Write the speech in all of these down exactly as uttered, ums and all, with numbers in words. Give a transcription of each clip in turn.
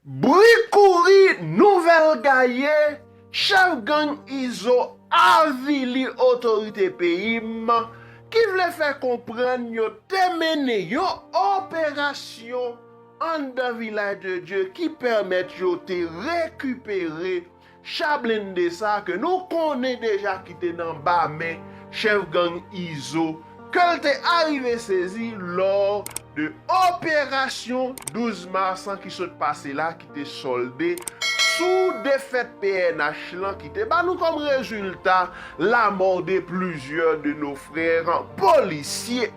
Bri kouri, nouvèl gaye, chèf gang Izo avili otorite peyi m, ki vle fè konprann yo te mennen yon operasyon anndan Vilaj de Dye ki pèmèt yo te rekipere cha blende sa ke nou konnen deja ki te nan ba men chèf gang Izo, ke l te arive sezi lò de operasyon douz mas ki sot pase la, ki te sòlde sou defèt P N H lan, ki te ba nou kòm rezilta la mort de plusieurs de nos frères policiers.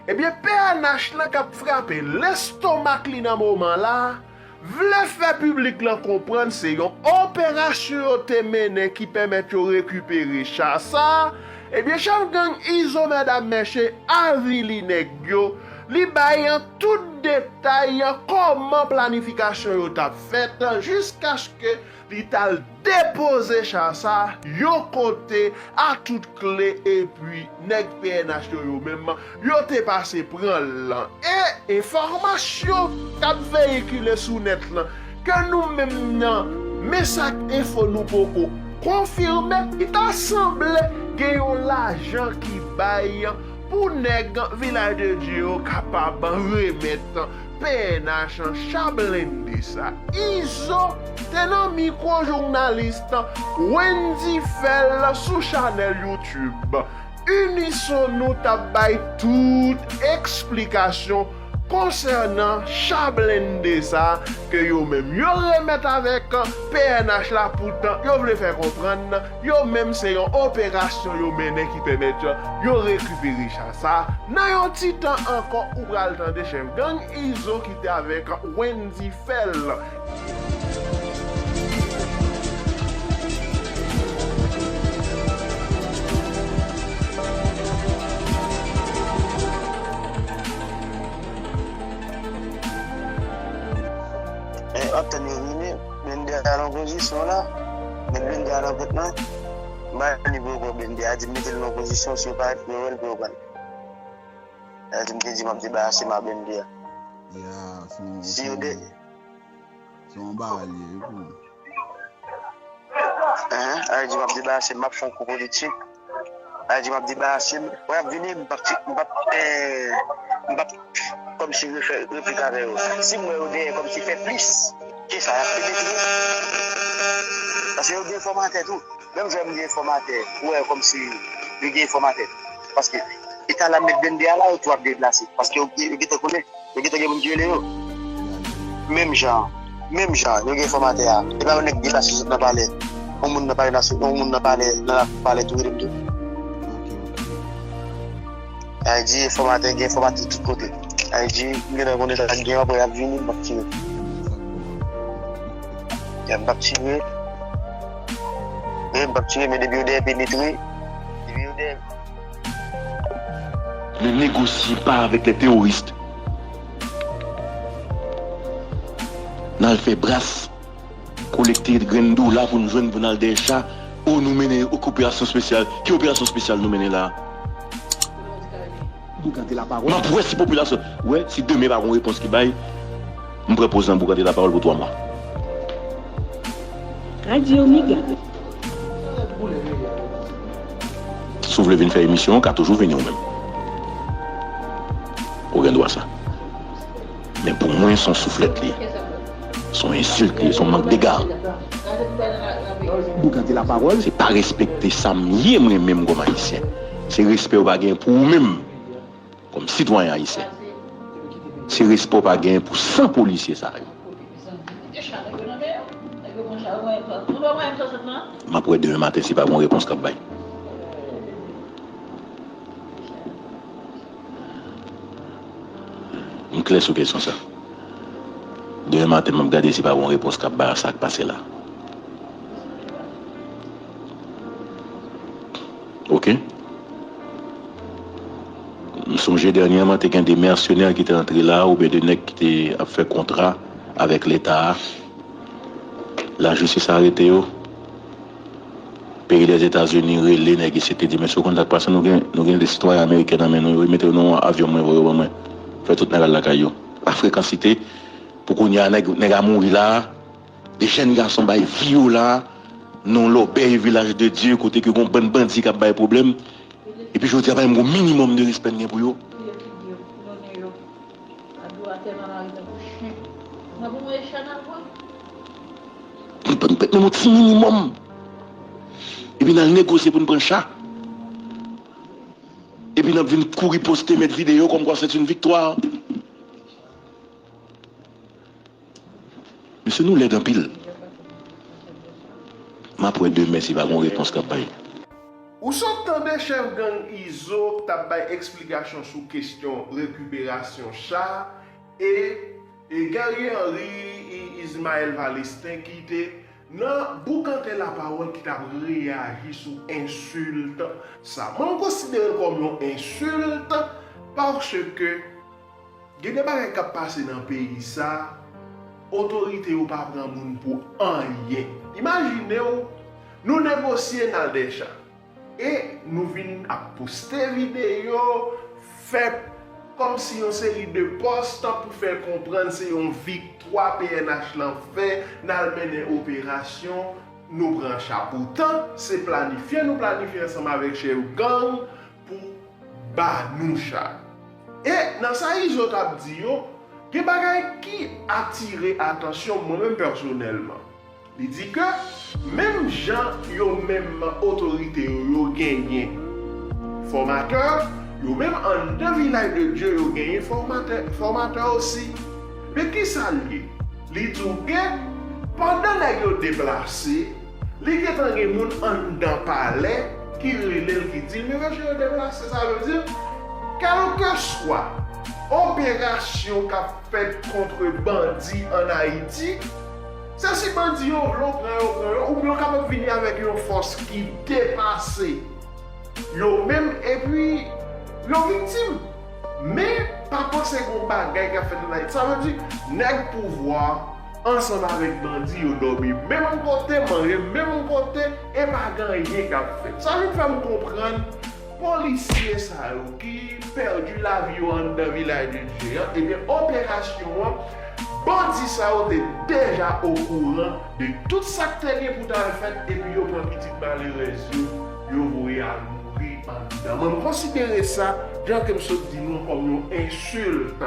Ebyen, P N H lan k ap frape lestomak li nan moman la, vle fè piblik lan konprann se yon operasyon yo te mennen ki pèmèt yo rekipere cha sa. Ebyen, chèf gang Izo, medam, mesye, avili nèg yo. Li bay an tout detay an kòman planifikasyon yo t ap fèt, jiskaske li t al depoze cha sa yon kote a tout kle, epi nèg P N H yo, yo menm, yo te pase pran l lan. E enfòmasyon k ap veyikile sou nèt lan, ke nou menm nan Men Sa K Enfo nou poko konfime, ki ta sanble gen yon lajan ki bay pou nèg Vilaj de Dye yo kapab remèt P N H an cha blende sa. Izo te nan mikwo jounalis Wendy Phèl sou chanèl YouTube Unison, nou t ap bay tout eksplikasyon konsènan cha blende sa ke yo menm yo remèt avèk P N H la, poutan yo vle fè konprann yo menm se yon operasyon yo mennen ki pèmèt yo rekipere cha sa. Nan yon ti tan ankò, ou pral tande chèf gang Izo ki te avèk Wendy Phèl. Eh, w ap tann yo vini, blende a nan pozisyon la, met blende a nan pòt lan, m pa ni pou yo pran blende a, di m mete l nan pozisyon, si yo parèt pou yo wè l, pou yo pran l. Sa di m te di m ap debarase m a blende a. Ya, se yon, si yo de, se yon bagay li ye pou. Hein, a di m ap debarase m, m ap fè yon kou politik. A di m ap debarase m, wè, ap vini, m p ap, m p ap, eh, m p ap kòmsi refè, replik avè yo. Si m wè yo dèyè kòmsi fè plis ke sa, y ap pede tou. Paske yo gen enfòmatè tou. Menm jan m gen enfòmatè, ou wè kòmsi yo gen enfòmatè. Paske eta la met blende a la, yo tou ap deplase. Paske yo, yo gentan konnen, yo gentan gen moun ki rele yo. Menm jan, menm jan, yo gen enfòmatè a. E pa yon nèk deplase sot nan palè. Yon moun nan palè nasyon, yon moun nan palè, nan lakou palè tou rele m tou. Sa vle di enfòmatè, gen enfòmatè tout kote. Sa vle di, m gentan konnen sa k gen, apre y ap vini, m p ap tire. Ya, m p ap tire. Wi, m p ap tire, men depi yo dèyè penetre, depi yo dèyè. Ne négociez pas avec les terroristes. N al fè bras, kolekte grenn dola pou n jwenn, pou n al dèyè cha. O, nou mennen operasyon espesyal. Ki operasyon espesyal nou mennen la? Boug gade lapawòl. M ap wè si popilasyon, wè, si demen pa gon repons ki bay, m pran poz lan, boug gade lapawòl pou twa mwa. Radio Miga. Si w vle vin fè emisyon, w ka toujou vini ou menm. Ou gen dwa sa. Men pou mwen, se yon souflèt li ye. Se yon ensilt li ye, se yon mank dega. Boug gade lapawòl. Se pa respekte sa m ye mwen menm kòm Ayisyen. Se respè w pa gen pou ou menm kòm sitwayen ayisyen. Se respè w pa gen pou san polisye sa yo. M ap wè demen maten si pa gon repons k ap bay. M klè sou kesyon sa. Demen maten, m ap gade si pa gon repons k ap bay a sa k pase la. Oke? M sonje dènyèman, te gen de mèsenè ki te antre la, oubyen de nèg ki te ap fè kontra avèk Leta a. Lajistis arete yo. Peyi Dèzetazini rele nèg isit, li di, "Mesye, w konn sa k pase? Nou gen, nou gen de sitwayen ameriken nan men nou, yo mete yo nan yon avyon, mwen voye yo ban mwen." Fè tout nèg al lakay yo. Pa frekansite, Pou kounye a, nèg, nèg a mouri la, de jèn gason bay vi yo la, nan lòbèy Vilaj de Dye, kote ke gon bann bandi k ap bay pwoblèm. Epi jodi a, pa menm gon minimòm de respè n gen pou yo. N pa, n pa menm yon ti minimòm. Epi n al negosye pou n pran cha. Epi n ap vin kouri poste, met videyo, comme quoi c'est une victoire. Mesye, nou lèd anpil. M ap wè demen si pa gon repons k ap bay. Ou sot tande chèf gang Izo k t ap bay eksplikasyon sou kesyon rekiperasyon cha e, e Guerrier Henry, I-, Ismaël Valestin ki te nan boukante lapawòl ki t ap reyaji sou ensilt sa. Mwen, m konsidere l kòm yon ensilt paske gen de bagay k ap pase nan peyi sa, otorite yo pa pran moun pou anyen. Imajine w, nou negosye n al dècha. E nou vin ap poste videyo, fè kòmsi yon seri de pòs pou fè konprann se yon viktwa P N H lan fè, n al mennen operasyon, nou pran cha. Poutan, se planifye nou planifye ansanm avèk chèf gang pou ba nou cha. E nan sa Izo t ap di yo, gen bagay ki atire atansyon mwen menm pèsonèlman. Li di ke menm jan yo menm otorite yo, yo genyen fòmatè, yo menm anndan Vilaj de Dye yo genyen fòmatè, fòmatè osi. Men kisa l ye? Li di w ke pandan nèg yo deplase, li gentan gen moun anndan palè ki rele l, ki di l, "Men mesye, yo deplase, sa vle di, kèlkeswa operasyon k ap fèt kont bandi ann Ayiti, se si bandi yo vle yo pran yo, pran yo, oubyen yo kapab vini avèk yon fòs ki depase yo menm, epi yo viktim." Men, pa panse gon bagay k ap fèt ann Ayiti. Sa vle di, nèg pouvwa ansanm avèk bandi, yo dòmi menm kote, manje menm kote, e pa gen anyen k ap fèt. Sa vin fè m konprann polisye sa yo ki pèdi lavi yo anndan Vilaj de Dye an, ebyen, operasyon an, bandi sa yo te deja okouran de tout sa k te gen pou t al fèt, epi yo pran pitit malerèz yo, yo voye al mouri anndan. Mwen, m konsidere sa, jan ke m sot di nou, kòm yon ensilt.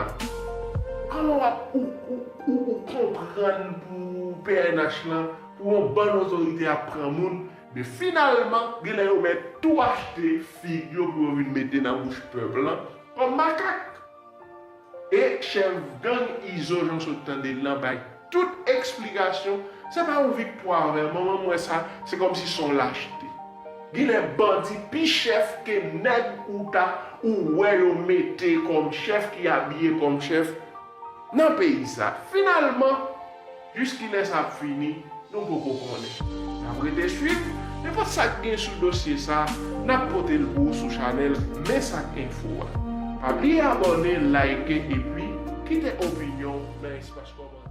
Kòman w ap, ou, ou, ou, ou konprann pou P N H lan, pou yon bann otorite ap pran moun, men finalman, genlè yo mèt tou achte fig yo pou yo vin mete nan bouch pèp lan kòm makak. E chèf gang Izo, jan w sot tande l lan, bay tout eksplikasyon. Se pa yon viktwa vrèman, mwen, m wè sa, se kòmsi se yon lachte. Genlè bandi pi chèf ke nèg ou ta, ou wè yo mete kòm chèf, ki abiye kòm chèf nan peyi sa. Finalman, jiskilè sa ap fini, nou poko konnen. N ap rete swiv, nenpòt sa k gen sou dosye sa, n ap pote l pou ou sou chanèl Men Sa K Enfo a. Pa bliye abòne, like, epi kite opinyon w nan espas kòmantè.